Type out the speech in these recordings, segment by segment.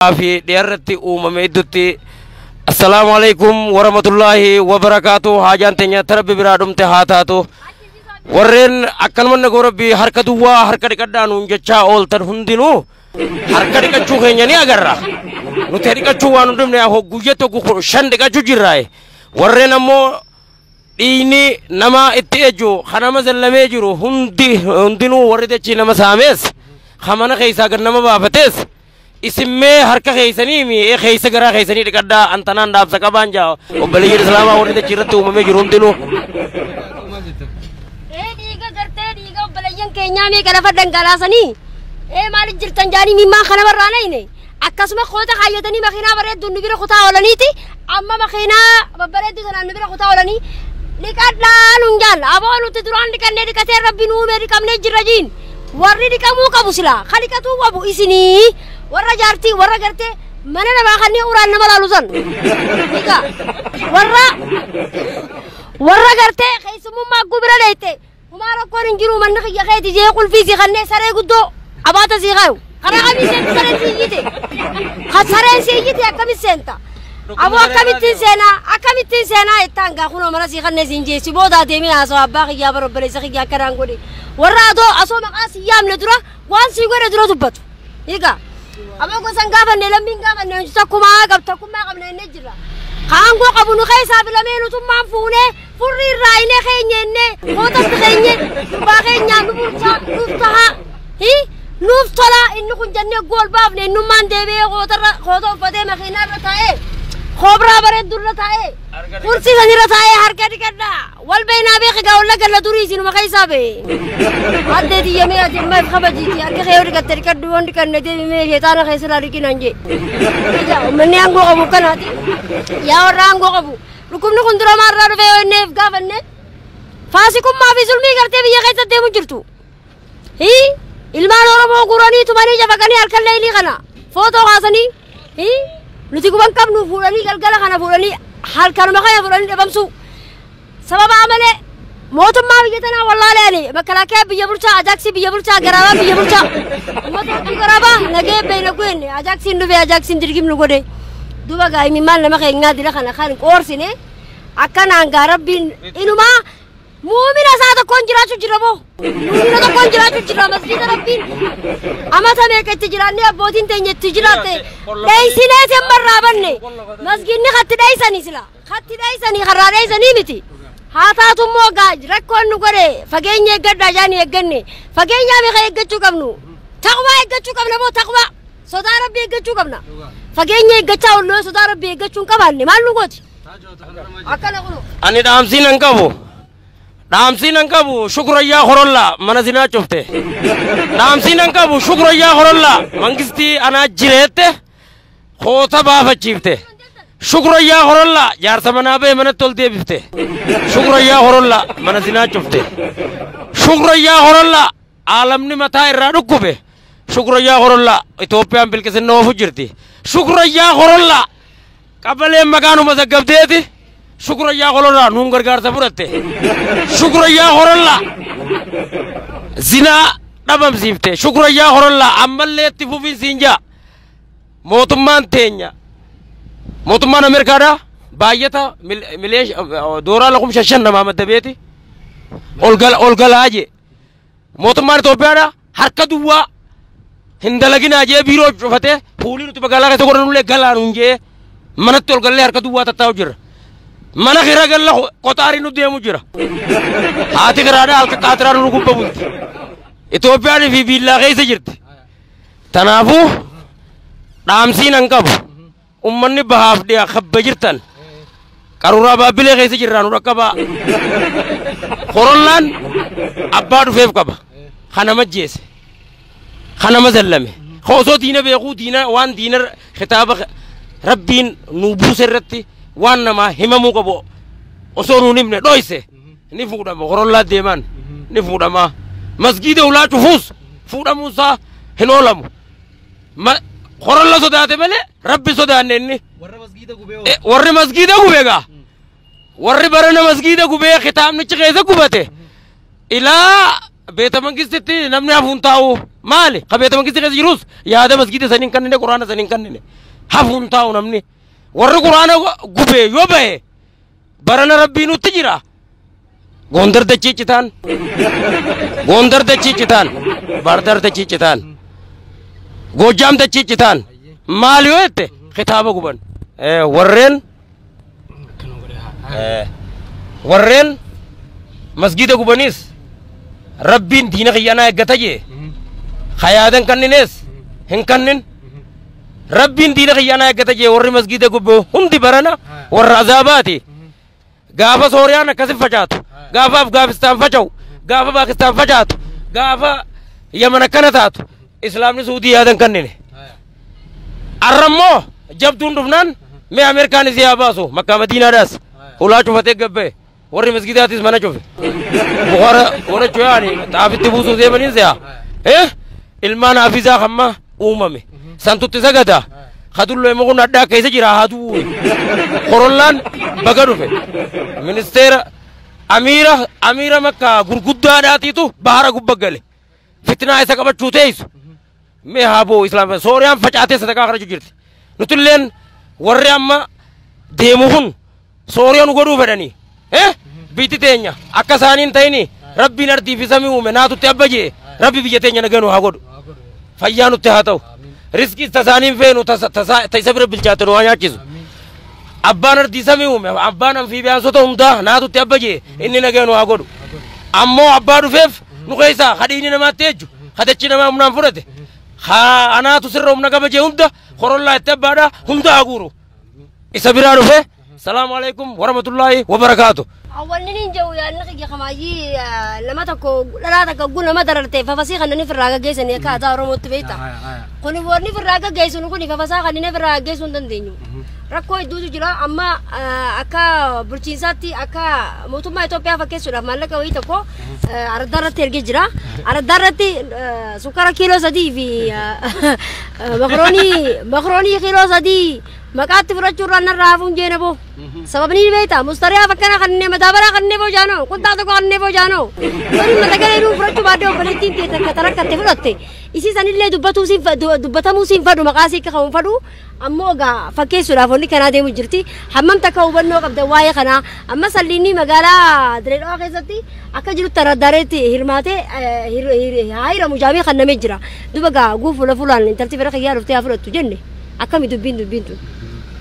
Fi dhiyaarratti uumame iddutti assalaamu alaikum warahmatullaahi wabarakaatu. Haajaan teenya rabbi biraa dhumte haa taatu. Warreen akkanuma nagoo rabbi harka duwwaa harka dhiqadhaa nuun jechaa ooltan hundinuu harka dhiqachuu keenya ni agarra. Nuti dhiqachuu waan hundumne guyya tokko 5 dhiqachuu jirraaye. Warreen ammoo dhiigni nama itti ejju kanama zallamee jiru hundi hundinuu warri dachii nama saamees kamana keessaa gad nama baafatees isin mee harka keessanii mi keessa garaa keessanii dhiqadhaa. Antanaan dhaabsa qabaan jaa obboleeyyiin islaamaa warri dachii irratti uumamee jiru hundinuu. Ee dhiiga gartee dhiiga obboleeyyan keenyaa meeqa lafa dhangalaasanii ee maaliif jirtan jaanii mimmaan kana barraanayne akkasuma koota kaayyatanii makiinaa bareedduun nu bira kutaa oolaniiti amma makiinaa babbareedduu sanaan nu bira kutaa oolanii dhiqadhaa nuun jaalla. Aboo nuti duraan dhiqannee dhiqatee rabbi nu uume dhiqamnee jirra jiin. Warri dhiqamuu qabu silaa ka dhiqatuu qabu isinii warra jaartii warra gartee mana namaa kanneen uraan nama laalu san dhiqa warra gartee keessummaa gubira dheeyte humaa rakkoon hin jiru manni kiyya keeti jee qulfii si kannee saree guddoo abaata sii kaayu karaa kamii seenti sareen si iyyite ka sareen si iyyite akkamit seenta aboo akkamittiin seenaa akkamittiin seenaa jettaan gaa kunoo mana sii kannee siin jee si boodaa deemee haasawa abbaa kiyyaa bara obboleessa kiyyaa akkanaan godhe warra adoo asoo maqaa si yaamne dura waan sii godhe dura dubbatu hiika aboo gosan gaafanne lammiin gaafanne nuti takkumaa qab takkummaa qabna innee jirra kaangoo qabu nu keessaa filamee nutummaan fuunee furrii irraa innee keenya innee kootatti keenye gurbaa keenyaa nu bulchaa nuuf tahaa hi nuuf tola inni kun jennee gool baafne innummaan deebi'ee kootarra koota uffatee makiinaa irra taa'ee koobraa bareedduu irra taa'ee kursii sanirra taa'ee harka dhiqadhaa wal beeynaa beeki gaa walla galla durii isinuma keessaa ba'e addee tiyyamee ati amma kabajiiti harka kee yoo dhiqatte dhiqadhu yoo dhiqanne deebimee sheexaana keessirraa dhiqinan jee uummanni aangoo qabu kanaati yaa warra aangoo qabu dhukkubni kun dura maarraa dhufee yoo inneef gaafanne faasikummaa fi zulmii gartee biyya keessatti deemu jirtu. Hi ilmaan Oromoo guuranii tumanii jafaqanii halkan leelii kana footoo kaasanii hi nuti guban qabnu fuudhanii galgala kana fuudhanii halkanuma kana fuudhanii dhabamsu. Sababa malee mootummaa biyya tanaa wallaalee ani makalaakaa biyya bulchaa ajaaksii biyya bulchaa garaabaa biyya bulchaa uummata hedduu garaabaa nagee beena gweenne ajaaksiin dhufe ajaaksiin dirgimnu godhe duba gaa'imni maal nama keenyaa dila kana kan qoorsine akkanaan gaa rabbiin inumaa muumina isaa tokkoon jiraachuu jira moo muumina tokkoon jiraachuu jira masjiida rabbiin amata meeqa itti jiraannee abbootiin teenya itti jiraatte dheeysinee semmarraa banne masgiidni katti dheeysanii sila katti dheeysanii karraa dheeysanii miti haa taatu immoo gaa rakkoon nu godhe fageenya eeggadhaa jaanii eegganne fageenyaa meeqa eeggachuu qabnu taqwaa eeggachuu qabna moo taqwaa sodaa rabbii eeggachuu qabna fageenya eeggachaa olloo sodaa rabbii eeggachuu hin qabaanne maal nu gooti akkana kunu. Ani dhaamsiin hin qabu. Dhaamsiin hin qabu shukurayyaa horollaa mana sinaa cufte. Dhaamsiin hin qabu shukurayyaa horollaa mangistii anaa jireette koota baafachiifte. Shukurayyaa horollaa jaarsa manaa ba'e manatti ol deebifte. Shukurayyaa horollaa mana sinaa cufte. Shukurayyaa horollaa aalamni mataa irraa dhukkube. Shukurayyaa horollaa Itoophiyaan bilqisinna oofu jirti. Shukurayyaa horollaa qabaleen maqaanuma zaggabdeeti. Shukurayyaa horollaa nuun gargaarsa fudhatte. Shukurayyaa horollaa zinaa dhabamsiifte. Shukurayyaa horollaa ammallee itti fufiinsiin jaa. Mootummaan teenya mootummaan Ameerikaadhaa baay'ata miliyoon doolaara 5,000 namaa maddabeeti ol galaa jee. Mootummaan Itoophiyaadhaa harka duwwaa hin dalaginaa jee biiroo cufatee fuulii nuti magaalaa keessa godhanullee galaa nuun jee manatti ol gallee harka duwwaa tattaa'u jirra. Mana kira galla qoxaarii nu deemu jira. Haati kiraadhaa halka qaatiraa nu gubba bulti. Itoophiyaan fi billaa keessa jirti. Tanaafuu dhaamsiin hin qabu. Uummanni bahaaf dhiyaa kabba jirtan. Qaruuraa baabbilee keessa jirraa nu dhaqqabaa. Horollaan abbaa dhufeef qaba. Kana majjeese. Kana mazallame. Osoo diina beekuu diina waan diina kitaaba rabbiin nu buuse irratti waan namaa himamuu qabu osoo nuun himne dhoyse ni fuudhama horollaa deemaan ni fuudhama. Masgiida ulaa cufuus fuudhamuusaa hin oolamu. Horolla sodaate malee rabbi sodaanne inni. Warra masgiida gubee Warri masgiida gube gaa. Warri barana masgiida gubee kitaabnichi keessa gubate. Ilaa Beeta mangistitti namni hafuun taa'u maali? Ka beeta mangisti keessa jirus yaada masgida saniin kannine, quraana saniin kannine. Hafuun taa'u namni. Warri quraana gubee yoo bahe barana rabbii nutti jira. Gondar dachii citaan. Gondar dachii citaan. Bardar dachii citaan. Goojjaam dachii citaan. Maali yoo jette kitaaba guban. Warreen warreen masgida gubanis rabbiin diina kiyyanaa eeggata jee hayaadan kannines hin kannin rabbiin diina kiyyanaa eeggata jee warri masgida gube hundi barana warra azaabaati. Gaafa Sooriyaan akkasi facaatu, gaafa Afgaanistaan faca'u, gaafa Paakistaan facaatu, gaafa Yaman akkana taatu, islaamni Suudii yaadan kannine. Arrammoo jabduun dhufnaan mee Ameerikaan isii haa baasu, Makkaa Madiinaadhaas hulaa cufatee gabbee warri masgidaatis mana cufe. Bukaara warra cuyaani xaafitti buusuu deemaniin se'a. Ilmaan hafizaa hamma uumame. Santutti sagada. Kadulloo immoo kun addaa keessa jira haa du'u. Korollaan baga dhufe. Ministeera amiira amiira makkaa gurguddaadhaatiitu bahara gubba gale. Fitnaa isa qabachuu teessu. Mee haa bo'u islaam Sooriyaan facaatee sadaqaa kadhachuu jirti. Nutilleen warri amma deemu kun Sooriyaa nu godhuu fedhanii. Biyyi teenya akka isaaniin ta'ini rabbiin ardii fi samii uume naatutti abba jee rabbi biyya teenya naganuu haa godhu. Fayyaa nutti haa ta'u. Riskii tasaaniin feenu ta isa bira bilchaate nu haa nyaachisu. Abbaan ardii samii uume abbaan amfiibiyaansota hundaa naatutti abba jee inni naganuu haa godhu. Ammoo abbaa dhufeef nu keessaa hadhiini namaatti eejju hadachi namaa humnaan fudhate. Anaatu sirra humna qaba jee hunda korollaa itti abbaadha hunda haguuru. Isa biraa dhufe. Salaamu alaikum warahmatullahi wabarakaatu. Awwalni niin jiru yaadni kiyya kamaayyii nama tokko dhalaa takka guu nama dararte fafasii kan inni firraa gaggeessanii akka aadaa Oromootti beekta. Kuni wanni firraa gaggeessinu kuni fafasaa kan inni firraa gaggeessuu hin dandeenyu. Rakkoo hedduutu jira amma akka bulchiinsaatti akka mootummaa Itoophiyaa fakkeessuudhaaf maallaqa wayii tokko araddaa irratti ergee jira. Araddaa irratti sukkara kiiloo 3 fi makroonii kiiloo 3 maqaatti fudhachuurraan narraa hafuun jeena boo. Sababni ni beekta mustariyaa fakkana kanneen madaabaraa kanneen boo jaanoo kuntaa tokko kanneen boo jaanoo. Sani mata galee nuu fudhachuu baadhee obboleettiin ta'e takka tarakkatte fudhatte. Isii sanillee dubbatamuu siin fadhu maqaa sii akka fadhu ammoo egaa fakkeessuudhaaf wanni kanaa deemu jirti. Hammam takka hubannoo qabda waa'ee kanaa amma salliinni magaalaa Dirree Dhawaa keessatti akka jirutti araddaareetti hirmaatee haa hiramu jaamee kannamee jira. Duba egaa guu fuula fuulaan intalti fira kiyyaa dhuftee haa fudhattu jenne akkami dubbiin dubbiin tun.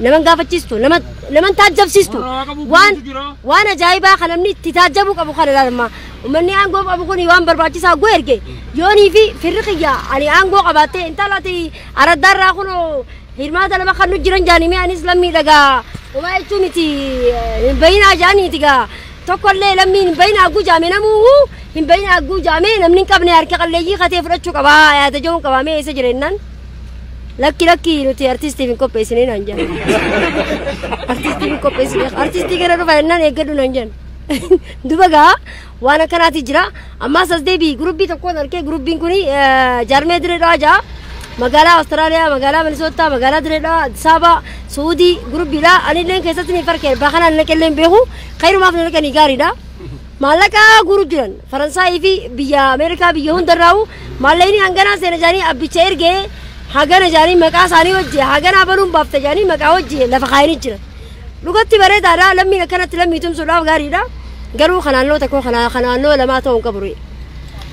Naman gaafachiistu naman taajjabsiistu waan ajaa'ibaa kan namni itti taajjabuu qabu kana ilaalama. Uummanni aangoo qabu kun waan barbaachisaa goo erge yoonii fi firri kiyya ani aangoo qabaattee intalati araddaarraa kun hirmaata lama kan nu jiran jaanii anis lammii dhagaa homaa jechuu miti hin bayinaa jaaniiti gaa tokkollee lammiin hin bayinaa hagguu jaame namuu hin bayinaa hagguu jaame namni hin qabne harka qalleeyyii katee fudhachuu qabaa yaada jehuun qabaamee eessa jireennaan. Lakki lakki nuti artistiif hin qopheessine naan jedhan. Artistiif hin qopheessine. Artistii gara dhufa jennaan eeggadhu naan jedhan. Duba gaa waan akkanaati jira. Ammaas as deebii gurubbii tokkoon argee gurubbiin kuni jaarmee Dirree Dhawaa jaa. Magaalaa Awustiraaliyaa, magaalaa Minisootaa, magaalaa Dirree Dhawaa, Addis Ababaa, Suudii gurubbiidha. Anillee keessatti ni farkee bakanaan naqellee hin beeku. Khayrumaaf na naqanii gaariidha. Maallaqa guuru jiran Faransaayii fi biyya Ameerikaa biyya hundarraa'u maallaqni hanganaa seena jaanii abbicha ergee hagana jaanii maqaa isaanii hojii hagana baluun baafta jaanii maqaa hojii lafa kaayanii jiran. Dhugatti bareedaadha lammiin akkanatti lammii tumsuudhaaf gaariidha. Garuu kanaannoo tokko kanaannoo lamaa ta'uu hin qabu.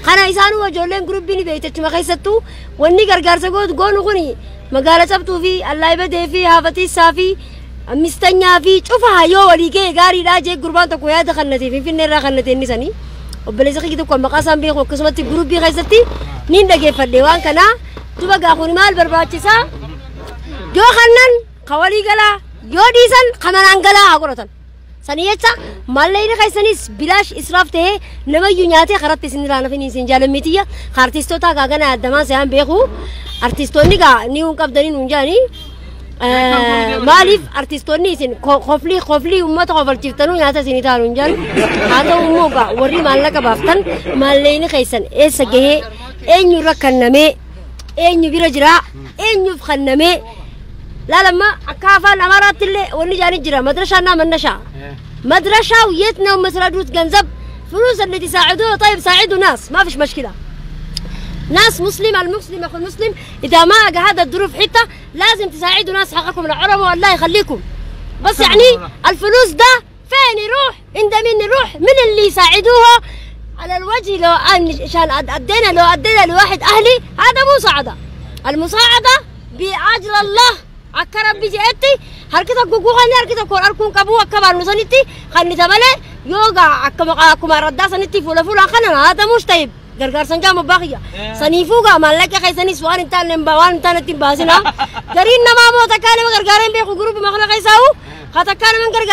Kana isaanuu ijoolleen gurubbiin ni beekte achuma keessattuu wanni gargaarsa goonu kuni magaala cabtuu fi allaayibadee fi haafatiisaa fi mistanyaa fi cufa yoo walii ga'e gaariidha jee gurbaan tokko yaada kannatee Finfinnee irraa kannatee inni sanii. Obboleessa kiyya tokko maqaa isaan beeku akkasumatti gurubbii keessatti niin dhageeffadhe waan kanaa. Duba gaa kun maal barbaachisaa? Yoo kannan ka walii galaa yoo dhiisan ka manaan galaa haa godhatan. Sanii jecha maallaqni keessanis bilaash israaf ta'ee namayyuu nyaatee karatti isin irraa nafin isin jaalammitiyya. Ka artistoota gaa gana addamaan se'an beeku. Artistoonni gaa ni hun qabdanii nuun jaanii. Maaliif artistoonni isin koflii koflii uummata kofalchiiftanuu nyaata isinii taanu hin jaan. Haa ta'u immoo gaa warri maallaqa baaftan maallaqni keessan eessa gahee eenyurra kannamee eenyu bira jira eenyuuf kannamee laalamma akka afaan Amaaraatti illee wanni jaanii jira madrashaa እና መነሻ መድረሻው የት ነው የምትረዱት ገንዘብ? فلوس اللي تساعدوه طيب ساعدوا ناس، ما فيش مشكلة. ناس مسلمة، المسلم أخو المسلم إذا ما هذا الظروف حتة لازم تساعدوا ناس حقكم العرب والله يخليكم. بس يعني الفلوس ده فين يروح؟ عند مين يروح؟ من اللي يساعدوها على الوجه. لو عشان أدينا، لو أدينا لواحد أهلي هذا مو مساعدة. المساعدة بأجر الله أكرم بيجي أتي هركتك جوجو هركتك كور أركون كابو أكبر نسنتي خلني تملي يوجا أكما ردا سنتي فولا فولا خلنا هذا مش طيب. غرغر سنجا مباقية سنيفوغا مالك خي سني سوار انت نمبوان انت نتيم باسنا قرين نما مو تكالم غرغرين بيخو جروب مخنا خيساو خاتكالم غرغر.